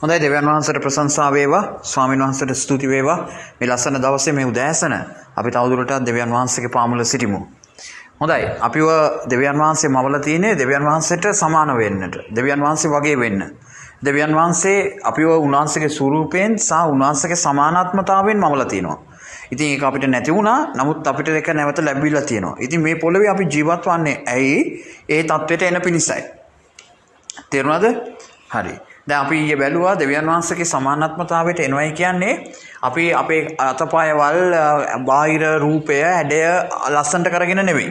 හොඳයි, දෙවියන් වහන්සේට ප්‍රශංසා වේවා, ස්වාමීන් වහන්සේට ස්තුති වේවා. මේ ලස්සන දවසේ මේ උදෑසන අපි තවදුරටත් දෙවියන් වහන්සේගේ පාමුල සිටිමු. හොඳයි, අපිව දෙවියන් වහන්සේ මවලා තියෙන්නේ දෙවියන් වහන්සේට සමාන වෙන්නට, දෙවියන් වහන්සේ වගේ වෙන්න. දෙවියන් වහන්සේ අපිව උන්වහන්සේගේ ස්වරූපයෙන් සහ උන්වහන්සේගේ සමානාත්මතාවයෙන් මවලා තියෙනවා. ඉතින් ඒක අපිට නැති වුණා, නමුත් අපිට ඒක නැවත ලැබිලා තියෙනවා. ඉතින් මේ පොළවේ අපි ජීවත් වන්නේ ඇයි? ඒ තත්වයට එන පිණිසයි. තේරුණාද? හරි. දැන් අපි ඊයේ බැලුවා දෙවියන් වහන්සේගේ සමානාත්මතාවයට එනවයි කියන්නේ අපි අපේ අතපයවල් බාහිර රූපය හැඩය ලස්සනට කරගෙන නෙවෙයි.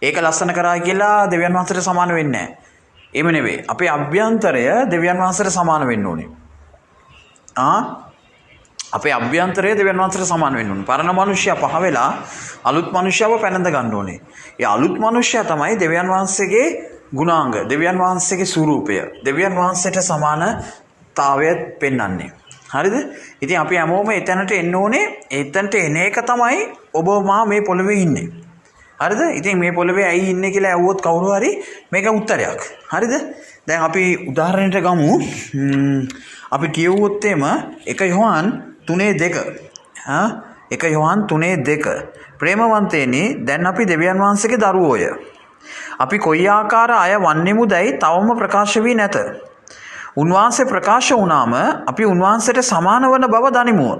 ඒක ලස්සන කරා කියලා දෙවියන් වහන්සේට සමාන වෙන්නේ නැහැ. එහෙම නෙවෙයි. අපේ අභ්‍යන්තරය දෙවියන් වහන්සේට සමාන වෙන්න ඕනේ. අපේ අභ්‍යන්තරය දෙවියන් වහන්සේට සමාන වෙන්න ඕනේ. පරණ මනුෂ්‍යයා පහ වෙලා අලුත් මනුෂ්‍යයව පැනඳ ගන්න ඕනේ. ඒ අලුත් මනුෂ්‍යයා තමයි දෙවියන් වහන්සේගේ ගුණාංග, දෙවියන් වහන්සේගේ ස්වරූපය, දෙවියන් වහන්සේට සමානතාවය පෙන්වන්නේ. හරිද? ඉතින් අපි හැමෝම එතනට එන්න ඕනේ. එතනට එන එක තමයි ඔබ මා මේ පොළවේ ඉන්නේ. හරිද? ඉතින් මේ පොළවේ ඇයි ඉන්නේ කියලා ඇහුවොත් කවුරු හරි මේක උත්තරයක්. හරිද? දැන් අපි උදාහරණයට ගමු. අපි කියවුවොත් එම 1 යොහන් 3:2. 1 යොහන් 3:2. ප්‍රේමවන්තයනි, දැන් අපි දෙවියන් වහන්සේගේ දරුවෝය. අපි කොයි ආකාර අය වන්නෙමුදැයි තවම ප්‍රකාශ වී නැත. උන්වහන්සේ ප්‍රකාශ වුණාම අපි උන්වහන්සේට සමාන වන බව දනිමුව.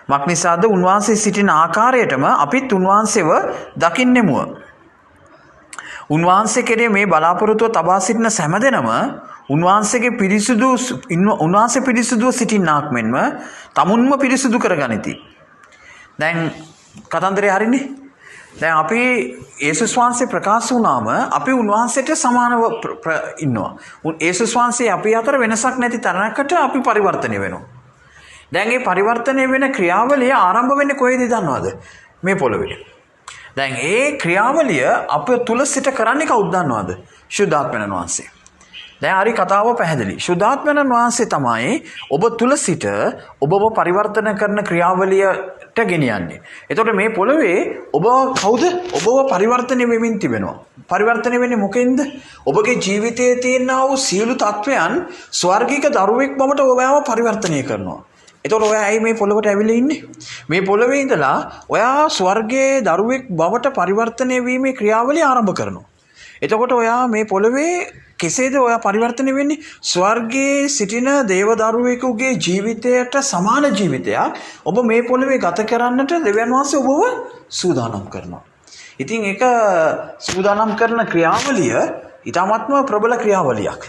මක්නිසාද උන්වහන්සේ සිටින ආකාරයටම අපිත් උන්වහන්සේව දකින්නෙමුව. උන්වහන්සේ කෙරේ මේ බලාපොරොත්තුව තබා සිටින සෑම දෙනම උන්වහන්සේගේ පිරිසුදු උන්වහන්සේ පිරිසුදුව සිටින්නාක් මෙන්ම තමුන්ම පිරිසුදු කරගනිති. දැන් කතන්දරේ හරිනේ. දැන් අපි යේසුස් වහන්සේ ප්‍රකාශ වුණාම අපි උන්වහන්සේට සමානව ඉන්නවා. යේසුස් වහන්සේ අපි අතර වෙනසක් නැති තරමකට අපි පරිවර්තනය වෙනවා. දැන් මේ පරිවර්තනය වෙන ක්‍රියාවලිය ආරම්භ වෙන්නේ කොහෙද දන්නවද? මේ පොළවේ. දැන් ඒ ක්‍රියාවලිය අප තුල සිට කරන්නේ කවුද දන්නවද? ශුද්ධාත්මයන් වහන්සේ. දැන් හරි කතාව පැහැදිලි. ශුද්ධාත්මයන් වහන්සේ තමයි ඔබ තුල සිට ඔබව පරිවර්තන කරන ක්‍රියාවලියට ගෙනියන්නේ. එතකොට මේ පොළවේ ඔබ කවුද? ඔබව පරිවර්තනය වෙමින් තිබෙනවා. පරිවර්තනය වෙන්නේ මොකෙන්ද? ඔබගේ ජීවිතයේ තියෙනා වූ සියලු තත්වයන් ස්වර්ගික දරුවෙක් බවට ඔයාව පරිවර්තනය කරනවා. එතකොට ඔයා ඇයි මේ පොළවට ඇවිල්ලා ඉන්නේ? මේ පොළවේ ඉඳලා ඔයා ස්වර්ගයේ දරුවෙක් බවට පරිවර්තනය වීමේ ක්‍රියාවලිය ආරම්භ කරනවා. එතකොට ඔයා මේ පොළවේ කෙසේද ඔයා පරිවර්තනය වෙන්නේ? ස්වර්ගයේ සිටින දේවදරුවෙකුගේ ජීවිතයට සමාන ජීවිතයක් ඔබ මේ පොළවේ ගත කරන්නට දෙවියන් වහන්සේ ඔබව සූදානම් කරනවා. ඉතින් ඒක සූදානම් කරන ක්‍රියාවලිය ඉතාමත්ම ප්‍රබල ක්‍රියාවලියක්.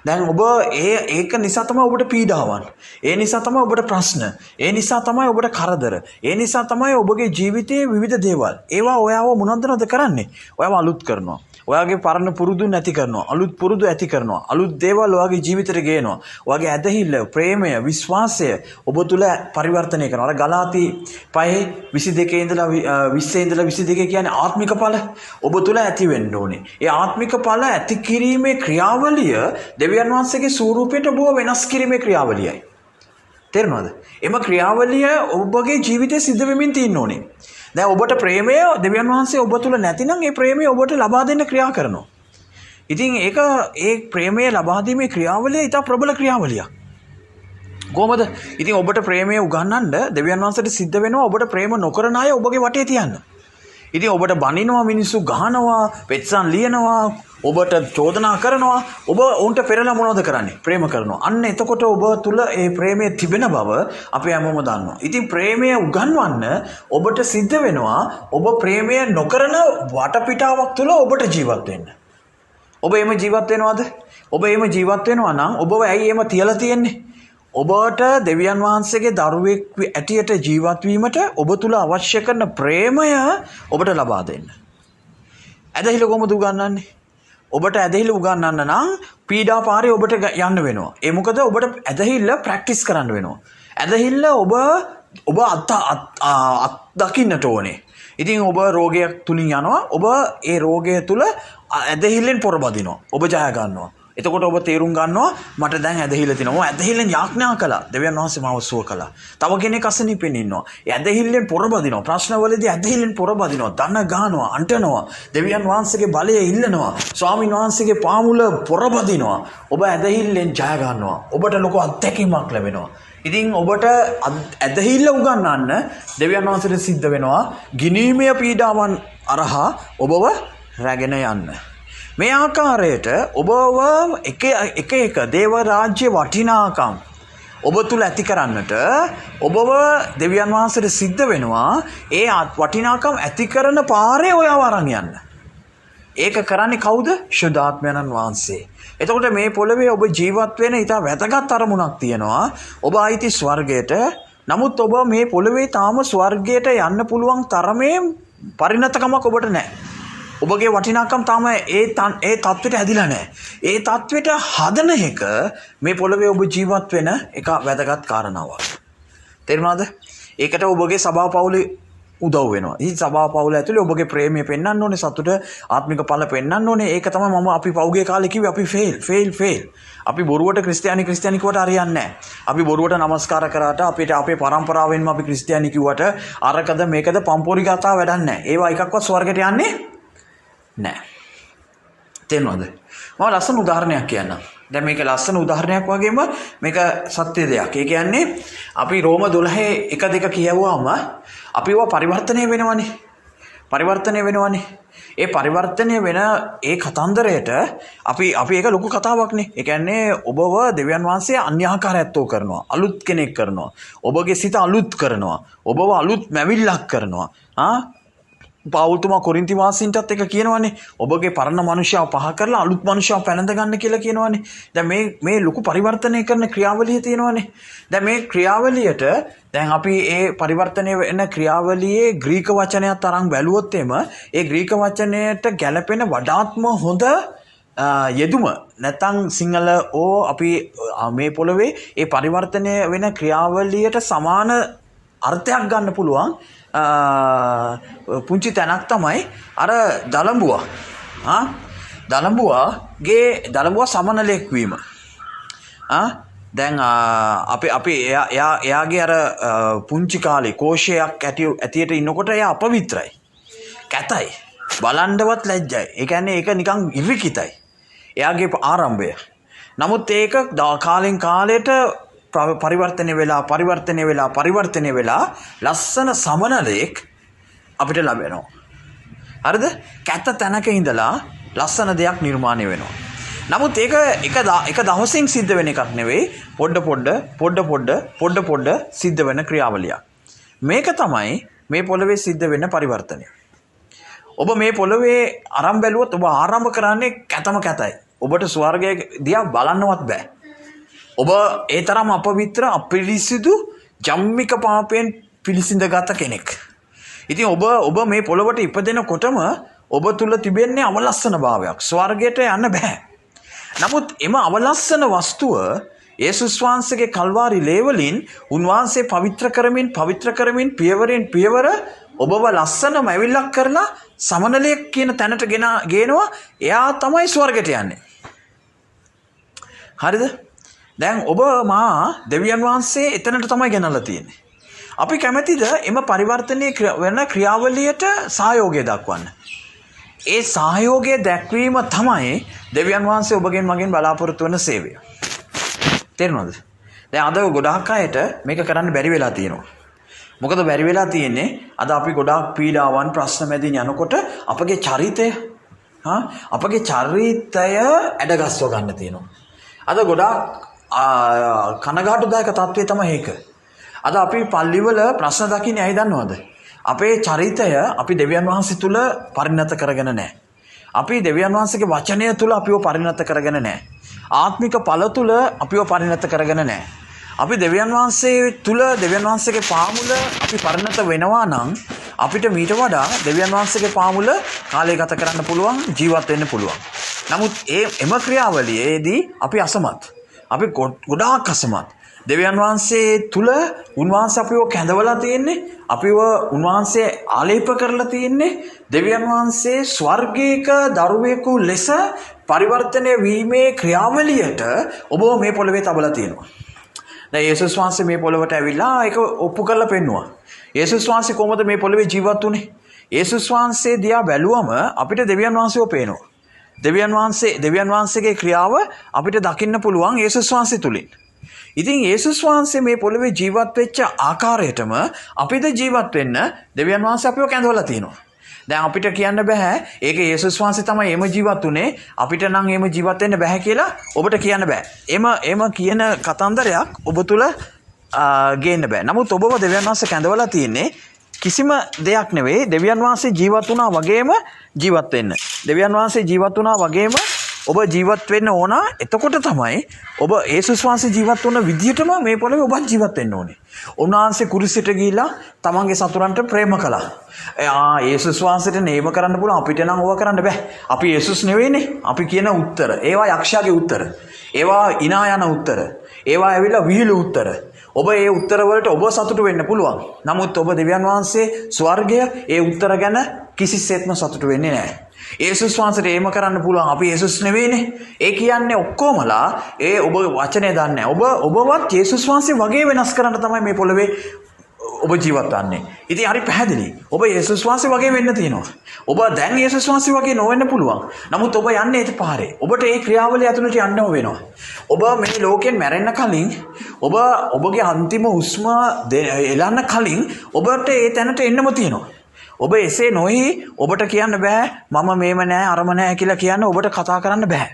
දැන් ඔබ ඒක නිසා තමයි ඔබට පීඩාවන්. ඒ නිසා තමයි ඔබට ප්‍රශ්න. ඒ නිසා තමයි ඔබට කරදර. ඒ නිසා තමයි ඔබගේ ජීවිතයේ විවිධ දේවල්. ඒවා ඔයාව මොනවද කරන්නේ? ඔයාව අලුත් කරනවා. ඔයාගේ පරණ පුරුදු නැති කරනවා. අලුත් පුරුදු ඇති කරනවා. අලුත් දේවල් ඔයාගේ ජීවිතේට ගේනවා. ඔයාගේ ඇදහිල්ල, ප්‍රේමය, විශ්වාසය ඔබ තුල පරිවර්තනය කරනවා. අර ගලාති 5:22 ඉඳලා 20 ඉඳලා 22 කියන්නේ ආත්මික ඵල ඔබ තුල ඇති වෙන්න ඕනේ. ඒ ආත්මික ඵල ඇති කිරීමේ ක්‍රියාවලිය දෙවියන් වහන්සේගේ ස්වරූපයට ඔබව වෙනස් කිරීමේ ක්‍රියාවලියයි. තේරෙනවද? එම ක්‍රියාවලිය ඔබගේ ජීවිතේ සිද්ධ වෙමින් තියෙන්න ඕනේ. දැන් ඔබට ප්‍රේමය දෙවියන් වහන්සේ ඔබ තුල නැතිනම් ඒ ප්‍රේමය ඔබට ලබා දෙන්න ක්‍රියා කරනවා. ඉතින් ඒක ඒ ප්‍රේමය ලබා දීමේ ක්‍රියාවලිය ඉතා ප්‍රබල ක්‍රියාවලියක්. කොහොමද? ඉතින් ඔබට ප්‍රේමය උගන්වන්න දෙවියන් වහන්සේට සිද්ධ වෙනවා ඔබට ප්‍රේම නොකරන අය ඔබගේ වටේ තියන්න. ඉතින් ඔබට බනිනවා, මිනිස්සු ගහනවා, පෙත්සම් ලියනවා, ඔබට චෝදනා කරනවා. ඔබ ඔවුන්ට පෙරලා මොනවද කරන්නේ? ප්‍රේම කරනවා. අන්න එතකොට ඔබ තුල ඒ ප්‍රේමය තිබෙන බව අපි හැමෝම දන්නවා. ඉතින් ප්‍රේමය උගන්වන්න ඔබට සිද්ධ වෙනවා ඔබ ප්‍රේමය නොකරන වටපිටාවක් තුල ඔබට ජීවත් වෙන්න. ඔබ එහෙම ජීවත් වෙනවද? ඔබ එහෙම ජීවත් වෙනවා නම් ඔබව ඇයි එහෙම තියලා තියෙන්නේ? ඔබට දෙවියන් වහන්සේගේ දරුවෙක් ඇටියට ජීවත් වීමට ඔබ තුල අවශ්‍ය කරන ප්‍රේමය ඔබට ලබා දෙන්න. ඇදහිල්ල කොහොමද උගන්වන්නේ? ඔබට ඇදහිල්ල උගන්වන්න නම් පීඩා පාරේ ඔබට යන්න වෙනවා. ඒ මොකද ඔබට ඇදහිල්ල ප්‍රැක්ටිස් කරන්න වෙනවා. ඇදහිල්ල ඔබ අත් දකින්නට ඕනේ. ඉතින් ඔබ රෝගයක් තුලින් යනවා. ඔබ ඒ රෝගය තුල ඇදහිල්ලෙන් පොරබදිනවා. ඔබ ජය ගන්නවා. එතකොට ඔබ තේරුම් ගන්නවා මට දැන් ඇදහිල්ල තියෙනවා. මම ඇදහිල්ලෙන් යාඥා කළා. දෙවියන් වහන්සේ මාව සුව කළා. තව කෙනෙක් අසනීපෙන් ඉන්නවා. ඒ ඇදහිල්ලෙන් පොරබදිනවා. ප්‍රශ්නවලදී ඇදහිල්ලෙන් පොරබදිනවා. දන ගහනවා, අඬනවා. දෙවියන් වහන්සේගේ බලය ඉල්ලනවා. ස්වාමීන් වහන්සේගේ පාමුල පොරබදිනවා. ඔබ ඇදහිල්ලෙන් ජය ගන්නවා. ඔබට ලොකු අත්දැකීමක් ලැබෙනවා. ඉතින් ඔබට ඇදහිල්ල උගන්වන්න දෙවියන් වහන්සේට සිද්ධ වෙනවා ගිනීමේ පීඩාවන් අරහා ඔබව රැගෙන යන්න. මේ ආකාරයට ඔබව එක එක එක දේව රාජ්‍ය වටිනාකම් ඔබ තුල ඇති කරන්නට ඔබව දෙවියන් වහන්සේට සිද්ධ වෙනවා ඒ වටිනාකම් ඇති කරන පාරේ ඔයාව අරන් යන්න. ඒක කරන්නේ කවුද? ශුද්ධාත්මයන්න් වහන්සේ. එතකොට මේ පොළවේ ඔබ ජීවත් වෙන ඉතා වැදගත් අරමුණක් තියෙනවා. ඔබ අයිති ස්වර්ගයට. නමුත් ඔබ මේ පොළවේ තාම ස්වර්ගයට යන්න පුළුවන් තරමේ පරිණතකමක් ඔබට නැහැ. ඔබගේ වටිනාකම් තාම ඒ තත්ත්වයට හැදිලා නැහැ. ඒ තත්ත්වයට හදන එක මේ පොළවේ ඔබ ජීවත් වෙන එක වැදගත් කාරණාවක්. තේරුණාද? ඒකට ඔබගේ සභාව පවුලේ උදව් වෙනවා. ඉතින් සභාව පවුල ඇතුලේ ඔබගේ ප්‍රේමය පෙන්වන්න ඕනේ, සතුට, ආත්මික ඵල පෙන්වන්න ඕනේ. ඒක තමයි මම අපි පවුගේ කාලේ කිව්වේ අපි ෆේල් ෆේල් ෆේල්. අපි බොරුවට ක්‍රිස්තියානි ක්‍රිස්තියානි කිව්වට හරියන්නේ නැහැ. අපි බොරුවට නමස්කාර කරාට අපිට අපේ පරම්පරාවෙන්ම අපි ක්‍රිස්තියානි කිව්වට අරකද මේකද පම්පෝරි ගාථා වැඩක් නැහැ. ඒවා එකක්වත් ස්වර්ගයට යන්නේ නැහැ. තේරෙනවද? මම ලස්සන උදාහරණයක් කියන්නම්. දැන් මේක ලස්සන උදාහරණයක් වගේම මේක සත්‍ය දෙයක්. ඒ කියන්නේ අපි රෝම 12 1 2 කියවුවාම අපි ඒවා පරිවර්තනය වෙනවනේ. පරිවර්තනය වෙනවනේ. ඒ පරිවර්තනය වෙන ඒ කතන්දරයට අපි ඒක ලොකු කතාවක්නේ. ඒ කියන්නේ ඔබව දෙවියන් වහන්සේ අන්‍යාකාරයත්වෝ කරනවා. අලුත් කෙනෙක් කරනවා. ඔබගේ සිත අලුත් කරනවා. ඔබව අලුත් මැවිල්ලක් කරනවා. ආ පාවුල්තුමා කොරින්ති වාසීන්ටත් එක කියනවනේ ඔබගේ පරණ මනුෂ්‍යව පහ කරලා අලුත් මනුෂ්‍යව පැනඳ ගන්න කියලා කියනවනේ. දැන් මේ ලොකු පරිවර්තනය කරන ක්‍රියාවලිය තියෙනවනේ. දැන් මේ ක්‍රියාවලියට දැන් අපි ඒ පරිවර්තනය වෙන ක්‍රියාවලියේ ග්‍රීක වචනයත් අරන් බැලුවොත් එම ඒ ග්‍රීක වචනයට ගැලපෙන වඩාත්ම හොඳ යෙදුම නැත්නම් සිංහල ඕ අපි මේ පොළවේ ඒ පරිවර්තනය වෙන ක්‍රියාවලියට සමාන අර්ථයක් ගන්න පුළුවන් පුංචි තැනක් තමයි අර දලඹුවා. ආ දලඹුවාගේ දලඹුවා සමනලෙක් වීම. ආ දැන් අපි එයාගේ අර පුංචි කාලේ කෝෂයක් ඇටියට ඉන්නකොට එයා අපවිත්‍රයි. කැතයි. බලන්නවත් ලැජ්ජයි. ඒ කියන්නේ ඒක නිකන් ඉරිකිතයි. එයාගේ ආරම්භය. නමුත් ඒක කාලෙන් කාලයට පරිවර්තනය වෙලා පරිවර්තනය වෙලා පරිවර්තනය වෙලා ලස්සන සමනලෙක් අපිට ලැබෙනවා. හරිද? කැත තැනක ඉඳලා ලස්සන දෙයක් නිර්මාණය වෙනවා. නමුත් ඒක එක දවසින් සිද්ධ වෙන එකක් නෙවෙයි. පොඩ පොඩ පොඩ පොඩ පොඩ පොඩ සිද්ධ වෙන ක්‍රියාවලියක්. මේක තමයි මේ පොළවේ සිද්ධ වෙන පරිවර්තනය. ඔබ මේ පොළවේ ආරම්භ බැලුවොත් ඔබ ආරම්භ කරන්නේ කැතම කැතයි. ඔබට ස්වර්ගය දිහා බලන්නවත් බෑ. ඔබ ඒ තරම් අපවිත්‍ර අපිරිසිදු ජම්මික පාපයෙන් පිළිසිඳගත කෙනෙක්. ඉතින් ඔබ මේ පොළවට ඉපදෙනකොටම ඔබ තුල තිබෙන්නේ අවලස්සන භාවයක්. ස්වර්ගයට යන්න බෑ. නමුත් එම අවලස්සන වස්තුව යේසුස් වහන්සේගේ කල්වාරි ලේවලින් උන්වහන්සේ පවිත්‍ර කරමින් පවිත්‍ර කරමින් පියවරෙන් පියවර ඔබව ලස්සන මැවිල්ලක් කරලා සමනලයක් කියන තැනට ගේනවා. එයා තමයි ස්වර්ගයට යන්නේ. හරිද? දැන් ඔබ මා දෙවියන් වහන්සේ එතනට තමයි ගෙනල්ලා තියෙන්නේ. අපි කැමැතිද එම පරිවර්තනය වෙන ක්‍රියාවලියට සහයෝගය දක්වන්න? ඒ සහයෝගය දැක්වීම තමයි දෙවියන් වහන්සේ ඔබගෙන් මගෙන් බලාපොරොත්තු වෙන සේවය. තේරුණාද? දැන් අද ගොඩාක් අයට මේක කරන්න බැරි වෙලා තියෙනවා. මොකද බැරි වෙලා තියෙන්නේ අද අපි ගොඩාක් පීඩාවන් ප්‍රශ්න මැදින් යනකොට අපගේ චරිතය අපගේ චරිතය ඇඩගස්ව ගන්න තියෙනවා. අද ගොඩාක් කනගාටුදායක තත්ත්වය තමයි ඒක. අද අපි පල්ලිවල ප්‍රශ්න දකින්නේ ඇයි දන්නවද? අපේ චරිතය අපි දෙවියන් වහන්සේ තුල පරිණත කරගෙන නැහැ. අපි දෙවියන් වහන්සේගේ වචනය තුල අපිව පරිණත කරගෙන නැහැ. ආත්මික ඵල තුල අපිව පරිණත කරගෙන නැහැ. අපි දෙවියන් වහන්සේ තුල දෙවියන් වහන්සේගේ පාමුල අපි පරිණත වෙනවා නම් අපිට මීට වඩා දෙවියන් වහන්සේගේ පාමුල කාලය ගත කරන්න පුළුවන්, ජීවත් වෙන්න පුළුවන්. නමුත් ඒ එම ක්‍රියාවලියේදී අපි අසමත්. අපි ගොඩාක් අසමත්. දෙවියන් වහන්සේ තුල උන්වහන්සේ අපිව කැඳවලා තියෙන්නේ, අපිව උන්වහන්සේ ආලේප කරලා තියෙන්නේ. දෙවියන් වහන්සේ ස්වර්ගීක දරුවෙකු ලෙස පරිවර්තනය වීමේ ක්‍රියාවලියට ඔබව මේ පොළවේ තබලා තියෙනවා. දැන් යේසුස් වහන්සේ මේ පොළවට ඇවිල්ලා ඒක ඔප්පු කරලා පෙන්නුවා. යේසුස් වහන්සේ කොහොමද මේ පොළවේ ජීවත් වුනේ? යේසුස් වහන්සේ දිහා බැලුවම අපිට දෙවියන් වහන්සේව පේනවා. දෙවියන් වහන්සේගේ ක්‍රියාව අපිට දකින්න පුළුවන් යේසුස් වහන්සේ තුලින්. ඉතින් යේසුස් වහන්සේ මේ පොළවේ ජීවත් වෙච්ච ආකාරයටම අපිට ජීවත් වෙන්න දෙවියන් වහන්සේ අපිව කැඳවලා තියෙනවා. දැන් අපිට කියන්න බෑ ඒක යේසුස් වහන්සේ තමයි එහෙම ජීවත් වුනේ, අපිට නම් එහෙම ජීවත් වෙන්න බෑ කියලා ඔබට කියන්න බෑ. එහෙම කියන කතන්දරයක් ඔබ තුල ගේන්න බෑ. නමුත් ඔබව දෙවියන් වහන්සේ කැඳවලා තියෙන්නේ කිසිම දෙයක් නෙවෙයි, දෙවියන් වහන්සේ ජීවත් වුණා වගේම ජීවත් වෙන්න. දෙවියන් වහන්සේ ජීවත් වුණා වගේම ඔබ ජීවත් වෙන්න ඕන. එතකොට තමයි ඔබ යේසුස් වහන්සේ ජීවත් වුණ විදිහටම මේ පොළවේ ඔබත් ජීවත් වෙන්න ඕනේ. උන්වහන්සේ කුරුසෙට ගිහිලා තමන්ගේ සතුරන්ට ප්‍රේම කළා. යේසුස් වහන්සේට නේම කරන්න පුළුවන්, අපිට නම් ඕවා කරන්න බෑ. අපි යේසුස් නෙවෙයිනේ. අපි කියන උත්තර ඒවා යක්ෂයාගේ උත්තර. ඒවා ඉනා යන උත්තර. ඒවා ඇවිල්ලා විහිළු උත්තර. ඔබ ඒ උත්තර වලට ඔබ සතුටු වෙන්න පුළුවන්. නමුත් ඔබ දෙවියන් වහන්සේ ස්වර්ගය ඒ උත්තර ගැන කිසිසේත්ම සතුටු වෙන්නේ නැහැ. යේසුස් වහන්සේට එහෙම කරන්න පුළුවන්, අපි යේසුස් නෙවෙයිනේ. ඒ කියන්නේ ඔක්කොමලා ඒ ඔබ වචනය දන්නේ නැහැ. ඔබවත් යේසුස් වහන්සේ වගේ වෙනස් කරන්න තමයි මේ පොළවේ ඔබ ජීවත් වන්නේ. ඉතින් හරි පැහැදිලි. ඔබ යේසුස් වහන්සේ වගේ වෙන්න තියෙනවා. ඔබ දැන් යේසුස් වහන්සේ වගේ නොවෙන්න පුළුවන්. නමුත් ඔබ යන්නේ ඒ පාරේ. ඔබට ඒ ක්‍රියාවලිය ඇතුළට යන්නම වෙනවා. ඔබ මේ ලෝකෙන් මැරෙන්න කලින්, ඔබ ඔබගේ අන්තිම හුස්ම එළන්න කලින් ඔබට ඒ තැනට එන්නම තියෙනවා. ඔබ එසේ නොහි ඔබට කියන්න බෑ මම මේම නෑ අරම නෑ කියලා කියන්න ඔබට කතා කරන්න බෑ.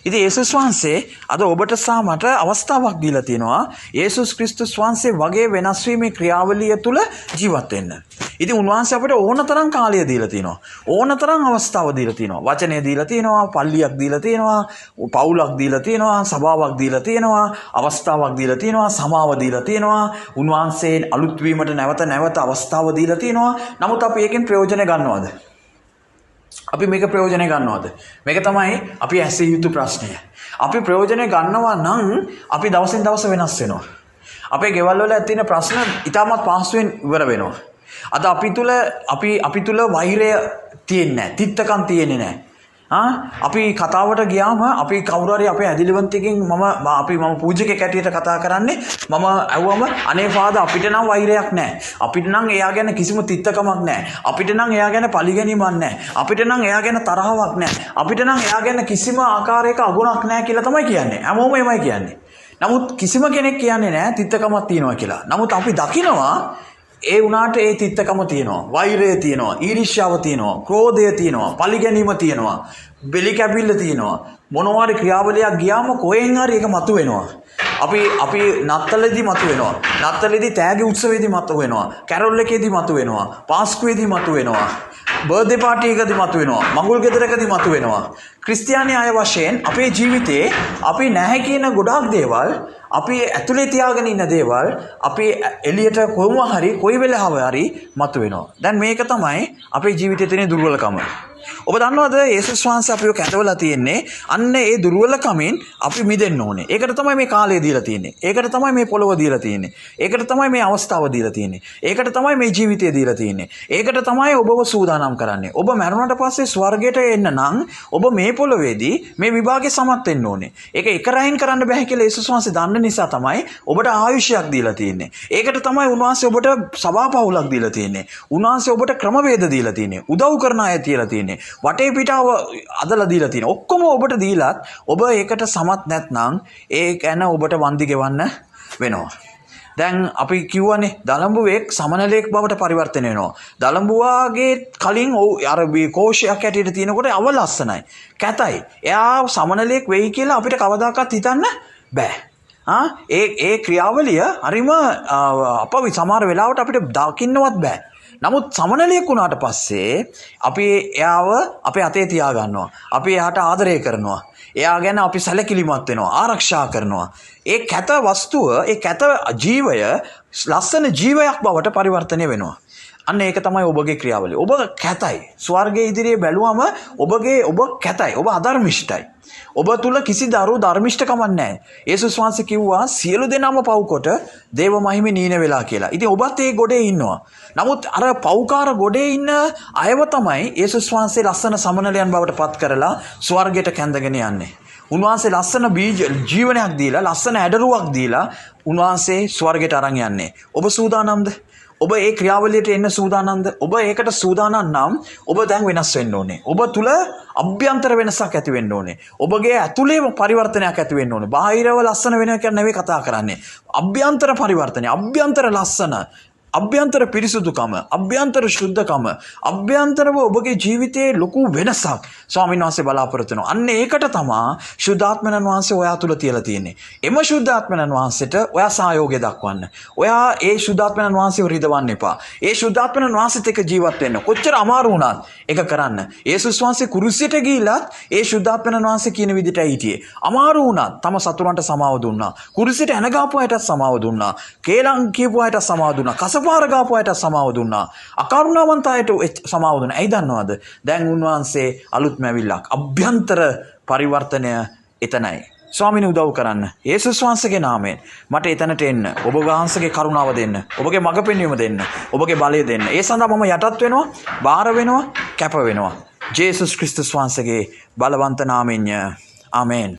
ඉතින් යේසුස් වහන්සේ අද ඔබට සහ මට අවස්ථාවක් දීලා තියෙනවා යේසුස් ක්‍රිස්තුස් වහන්සේ වගේ වෙනස් වීමේ ක්‍රියාවලිය තුළ ජීවත් වෙන්න. ඉතින් උන්වහන්සේ අපිට ඕන තරම් කාලය දීලා තියෙනවා. ඕන තරම් අවස්ථාව දීලා තියෙනවා. වචනය දීලා තියෙනවා, පල්ලියක් දීලා තියෙනවා, පවුලක් දීලා තියෙනවා, සභාවක් දීලා තියෙනවා, අවස්ථාවක් දීලා තියෙනවා, සමාව දීලා තියෙනවා. උන්වහන්සේ අලුත් වීමට නැවත නැවත අවස්ථාව දීලා තියෙනවා. නමුත් අපි ඒකෙන් ප්‍රයෝජන ගන්නවද? අපි මේක ප්‍රයෝජනය ගන්නවද? මේක තමයි අපි ඇසිය යුතු ප්‍රශ්නය. අපි ප්‍රයෝජනය ගන්නවා නම් අපි දවසින් දවස වෙනස් වෙනවා. අපේ ගෙවල් වල තියෙන ප්‍රශ්න ඉතාමත් පහසුවෙන් ඉවර වෙනවා. අද අපි තුල වෛරය තියෙන්නේ නැහැ. තිත්තකම් තියෙන්නේ නැහැ. අපි කතාවට ගියාම අපි කවුරු හරි අපේ ඇදිලිවන්තයෙක්ගෙන් මම පූජකයෙක් හැටියට කතා කරන්නේ, මම ඇහුවම අනේ ෆාදර් අපිට නම් වෛරයක් නැහැ. අපිට නම් එයා ගැන කිසිම තිත්තකමක් නැහැ. අපිට නම් එයා ගැන පරිගැනීමක් නැහැ. අපිට නම් එයා ගැන තරහවක් නැහැ. අපිට නම් එයා ගැන කිසිම ආකාරයක අගුණක් නැහැ කියලා තමයි කියන්නේ. හැමෝම එහෙමයි කියන්නේ. නමුත් කිසිම කෙනෙක් කියන්නේ නැහැ තිත්තකමක් තියෙනවා කියලා. නමුත් අපි දකිනවා ඒ වුණාට ඒ තිත්තකම තියෙනවා, වෛරය තියෙනවා, ඊර්ෂ්‍යාව තියෙනවා, ක්‍රෝධය තියෙනවා, පරිගැනීම තියෙනවා, බෙලි කැපිල්ල තියෙනවා. මොනවා හරි ක්‍රියාවලියක් ගියාම කොහෙන් හරි ඒක මතුවෙනවා. අපි නත්තලේදී මතුවෙනවා. නත්තලේදී තෑගි උත්සවයේදී මතුවෙනවා. කැරොල් එකේදී මතුවෙනවා. පාස්කුවේදී මතුවෙනවා. බර්ත්ඩේ පාටි එකකදී මතුවෙනවා. මඟුල් ගෙදරකදී මතුවෙනවා. ක්‍රිස්තියානි අය වශයෙන් අපේ ජීවිතේ අපි නැහැ කියන ගොඩාක් දේවල්, අපි ඇතුලේ තියාගෙන ඉන්න දේවල් අපි එළියට කොහොම හරි කොයි වෙලාවෙ හරි මතුවෙනවා. දැන් මේක තමයි අපේ ජීවිතේ තියෙන දුර්වලකම. ඔබ දන්නවද යේසුස් වහන්සේ අපිව කැඳවලා තියෙන්නේ අන්න ඒ දුර්වලකමින් අපි මිදෙන්න ඕනේ. ඒකට තමයි මේ කාලය දීලා තියෙන්නේ. ඒකට තමයි මේ පොළොව දීලා තියෙන්නේ. ඒකට තමයි මේ අවස්ථාව දීලා තියෙන්නේ. ඒකට තමයි මේ ජීවිතය දීලා තියෙන්නේ. ඒකට තමයි ඔබව සූදානම් කරන්නේ. ඔබ මැරුණාට පස්සේ ස්වර්ගයට එන්න නම් ඔබ මේ පොළොවේදී මේ විභාගේ සමත් වෙන්න ඕනේ. ඒක එක රැයින් කරන්න බැහැ කියලා යේසුස් වහන්සේ දන්න නිසා තමයි ඔබට ආයුෂයක් දීලා තියෙන්නේ. ඒකට තමයි උන්වහන්සේ ඔබට සභා පවුලක් දීලා තියෙන්නේ. උන්වහන්සේ ඔබට ක්‍රමවේද දීලා තියෙන්නේ. උදව් කරන අය තියලා තියෙන්නේ. වටේ පිටාව අදලා දීලා තියෙන. ඔක්කොම ඔබට දීලත් ඔබ ඒකට සමත් නැත්නම් ඒ ගැන ඔබට වන්දි ගෙවන්න වෙනවා. දැන් අපි කිව්වනේ දලඹුවෙක් සමනලයෙක් බවට පරිවර්තනය වෙනවා. දලඹුවාගේ කලින් ඔව් අර කෝෂයක් හැටියට තියෙනකොට අව ලස්සනයි, කැතයි. එයා සමනලයෙක් වෙයි කියලා අපිට කවදාකවත් හිතන්න බෑ. ඒ ක්‍රියාවලිය හරිම අපවි සමහර වෙලාවට අපිට දකින්නවත් බෑ. නමුත් සමනලයෙක් වුණාට පස්සේ අපි එයාව අපේ අතේ තියාගන්නවා. අපි එයාට ආදරය කරනවා. එයා ගැන අපි සැලකිලිමත් වෙනවා, ආරක්ෂා කරනවා. ඒ කැත වස්තුව, ඒ කැත ජීවය ලස්සන ජීවයක් බවට පරිවර්තනය වෙනවා. අන්න ඒක තමයි ඔබගේ ක්‍රියාවලිය. ඔබ කැතයි. ස්වර්ගයේ ඉදිරියේ බැලුවම ඔබ කැතයි. ඔබ අධර්මිෂ්ඨයි. ඔබ තුල කිසි දරු ධර්මිෂ්ඨකමක් නැහැ. යේසුස් වහන්සේ කිව්වා සියලු දෙනාම පව් කොට දේව මහිමේ නීන වෙලා කියලා. ඉතින් ඔබත් ඒ ගොඩේ ඉන්නවා. නමුත් අර පව්කාර ගොඩේ ඉන්න අයව තමයි යේසුස් වහන්සේ ලස්සන සමනලයන් බවට පත් කරලා ස්වර්ගයට කැඳගෙන යන්නේ. උන්වහන්සේ ලස්සන බීජ ජීවනයක් දීලා, ලස්සන ඇඩරුවක් දීලා උන්වහන්සේ ස්වර්ගයට අරන් යන්නේ. ඔබ සූදානම්ද? ඔබ ඒ ක්‍රියාවලියට එන්න සූදානම්ද? ඔබ ඒකට සූදානම් නම් ඔබ දැන් වෙනස් වෙන්න ඕනේ. ඔබ තුල අභ්‍යන්තර වෙනසක් ඇති වෙන්න ඕනේ. ඔබගේ ඇතුළේම පරිවර්තනයක් ඇති වෙන්න ඕනේ. බාහිරව ලස්සන වෙන එක නෙවෙයි කතා කරන්නේ. අභ්‍යන්තර පරිවර්තනය, අභ්‍යන්තර ලස්සන, අභ්‍යන්තර පිරිසුදුකම, අභ්‍යන්තර ශුද්ධකම, අභ්‍යන්තරව ඔබගේ ජීවිතයේ ලොකු වෙනසක් ස්වාමීන් වහන්සේ බලාපොරොත්තු වෙනවා. අන්න ඒකට තමා ශුද්ධාත්මයන් වහන්සේ ඔයා තුල තියලා තියෙන්නේ. එම ශුද්ධාත්මයන් වහන්සේට ඔයා සහයෝගය දක්වන්න. ඔයා ඒ ශුද්ධාත්මයන් වහන්සේව රිදවන්න එපා. ඒ ශුද්ධාත්මයන් වහන්සේත් එක්ක ජීවත් වෙන්න. කොච්චර අමාරු වුණත් ඒක කරන්න. යේසුස් වහන්සේ කුරුසියට ගිහිලත් ඒ ශුද්ධාත්මයන් වහන්සේ කියන විදිහටයි හිටියේ. අමාරු වුණත් තම සතුරන්ට සමාව දුන්නා. කුරුසියට ඇන ගාපු අයටත් සමාව දුන්නා. කේලම් කියපු අයටත් සමාව දුන්නා. කසපාර ගාපු අයට සමාව දුන්නා. අකරුණාවන්ත අයට සමාව දුන්නා. ඇයි දන්නවද? දැන් උන්වහන්සේ අලුත් මැවිල්ලක්. අභ්‍යන්තර පරිවර්තනය එතනයි. ස්වාමීනි උදව් කරන්න. යේසුස් වහන්සේගේ නාමයෙන් මට එතනට එන්න. ඔබ වහන්සේගේ කරුණාව දෙන්න. ඔබගේ මඟ පෙන්වීම දෙන්න. ඔබගේ බලය දෙන්න. ඒ සඳහා මම යටත් වෙනවා, බාර වෙනවා, කැප වෙනවා. ජේසුස් ක්‍රිස්තුස් වහන්සේගේ බලවන්ත නාමයෙන්. ආමේන්.